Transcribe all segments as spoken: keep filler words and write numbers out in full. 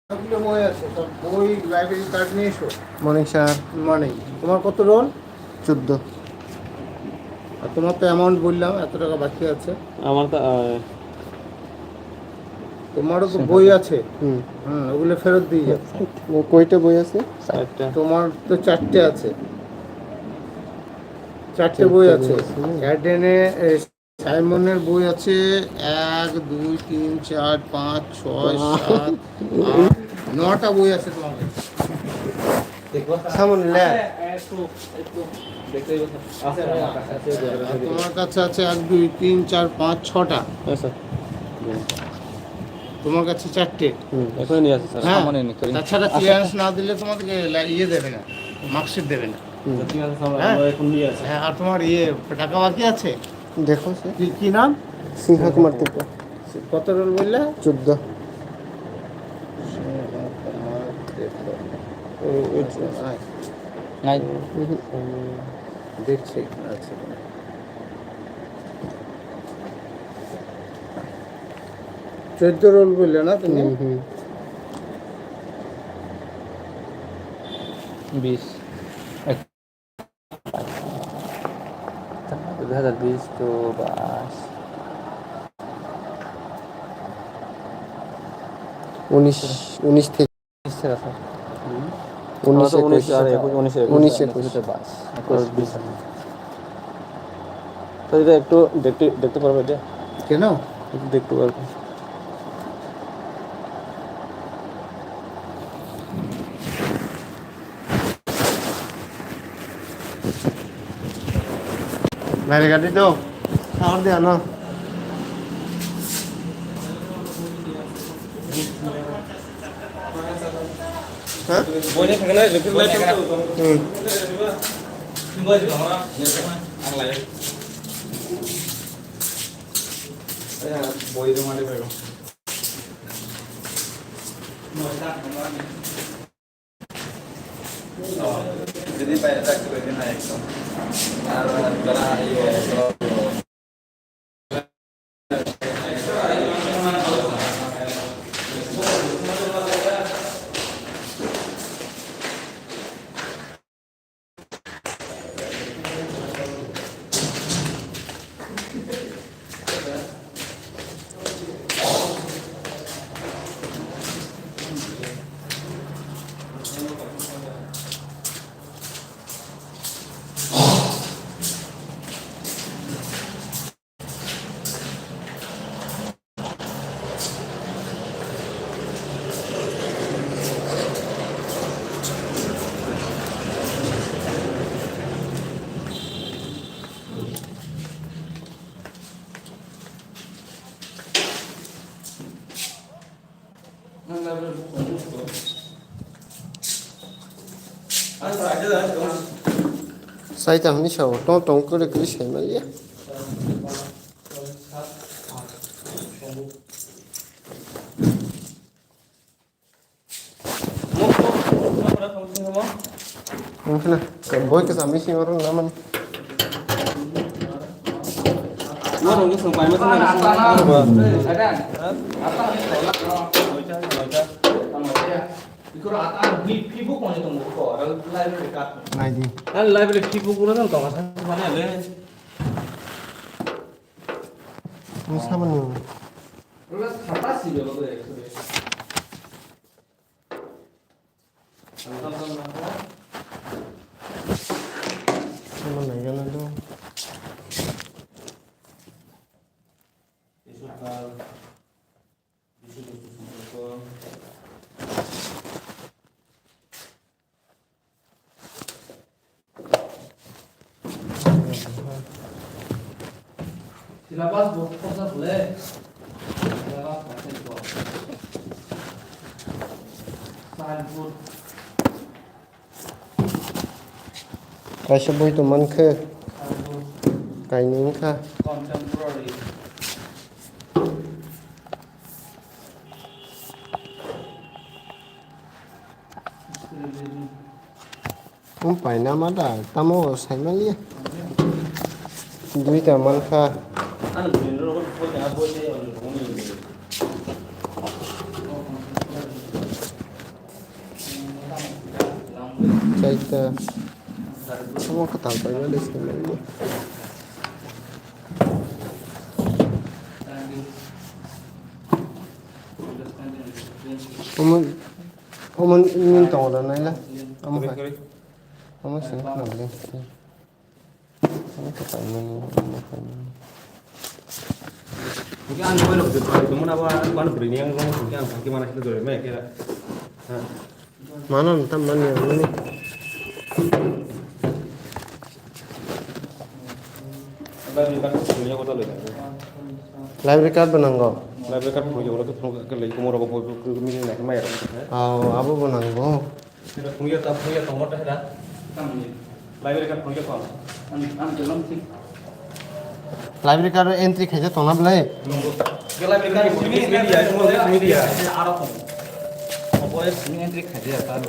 অনেকগুলো বই আছে, সব বই, লাইব্রেরি কার্ড নিয়ে এসো। Morning sir. মর্নিং। তোমার কত রোল? চোদ্দ। আর তোমার তো অ্যামাউন্ট বললাম, এত টাকা বাকি আছে। আমার তো, আহ, তোমারও তো বই আছে। হুম। হুম, ওগুলো ফেরত দিয়ে যাও। ও কয়টা বই আছে? চারটা। তোমার তো চারটে আছে। চারটে বই চারটে আছে। বই আছে, হুম। অ্যাডেনে, এ, সাইমনের বই আছে এক, দুই, তিন, চার, পাঁচ, ছয়, বাহ। সাত, আট, নটা বই আছে তোমার কাছে। সামনে লে। একটু, একটু দেখতে হবে। আছে, আমার কাছে আছে, ওই দরকার আর থাকে। তোমার কাছে আছে এক, দুই, তিন, চার, পাঁচ, ছটা। হ্যাঁ, স্যার। তোমার কাছে চারটে। হুম। এখনই নিয়ে আসি, স্যার। হ্যাঁ। সামনে নিয়ে করি। তাছাড়া ক্লিয়ারেন্স না দিলে তোমাদেরকে লা-, ইয়ে দেবে না, মার্কশিট দেবে না। হুম। ঠিক আছে, স্যার, হ্যাঁ। আমরা এখন নিয়ে আসি। হ্যাঁ, আর তোমার ইয়ে টাকা বাকি আছে? দেখো, স্যার। কি, কি নাম? সিংহ কুমার ত্রিপুরা। কত রোল বললে? চোদ্দ। ও, ও, নাই। নাই। হুম। দেখছি, আচ্ছা। চোদ্দ রোল বললে না তুমি? হুম, হুম। বিশ। এক। দুই হাজার বিশ তো বাইশ। উনিশ, উনিশ থেকে। উনিশ থেকে আছে। হুম। উনিশ, আমরা তো উনিশ, একুশ। আর একুশ, উনিশ, একুশ, উনিশ, একুশ। একুশ, বাইশ। একুশ, বিশ। তো এটা একটু দেখতে, দেখতে পারবে এটা? কেন? একটু দেখতে পারবে। বাইরে গাড়ি তো খাওয়ার দেয়া না। হ্যাঁ? হুম। যদি বাইরে থাকতে পারি না একদম। আর যারা ইয়ে, Sai ta hwnwi sao, tong tong kwrwi kwrwi sai man liya. Wngkhana, boi kwcham bising oro na mani. Naidi. Ani library fee bo gura nang tong kha sa mani le. Ang sabani. Ano na yan, ano? Syllabus bo khorsa bole. Syllabus paisa ko. Childhood. Kaisa boi tong mankhe. Childhood. Kainwi wngkha. Contemporary. History reading. Wng paina ma da, tamo sai man liya. Duita mankha. Ano duino rogo phone ya, phone ya, ano phone ya. Kaita. Omo kwtal paimani simi. Omo, omo nini tongo da naila? Omo hai. Omo sini khna bwle. Omo khe paimani, omo paimani. Hingke ang boy rok de, de mona ba, ang mano bwrwi ni ang rong hingke ang thangke mana khe dore me khe. Ha. Mano tam mani, mani. Library card phunukya kota loi. Library card bo nango. Library card phunukya kota phunukya kota loi, komoro bo bo meeting na khe maya. Aw, abo bo nango. Phunukya ta phunukya tongmo ta hera. Library card phunukya kota. Ang ang jelam sik. Library card entry khaijak tongna bwle. Library card media, media. Aro tong. Obo sini entry khaijak ta.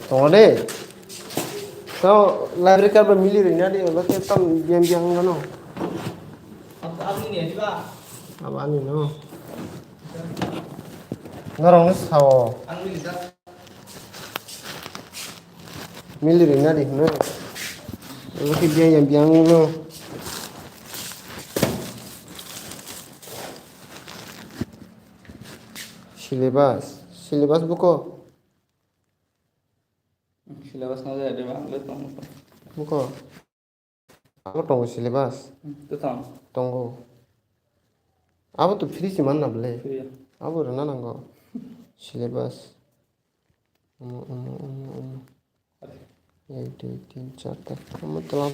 Tongo de. To library card ba mili rina de, ba ke tam biang biang no. Aboni ni ba. Abani no. Norong sao. Ang mili da. Mili rina di hino. Oke, biang yang biang no. Syllabus. Syllabus buko. Syllabus na jaya de bang le tong. Buko. Abo tongo syllabus. Tong. Tongo. Abo to free si manna bwle. Free ya. Abo rwna nango. Syllabus. Omo, omo, omo, omo. Ek, dui, tin, char ta. Omo tola.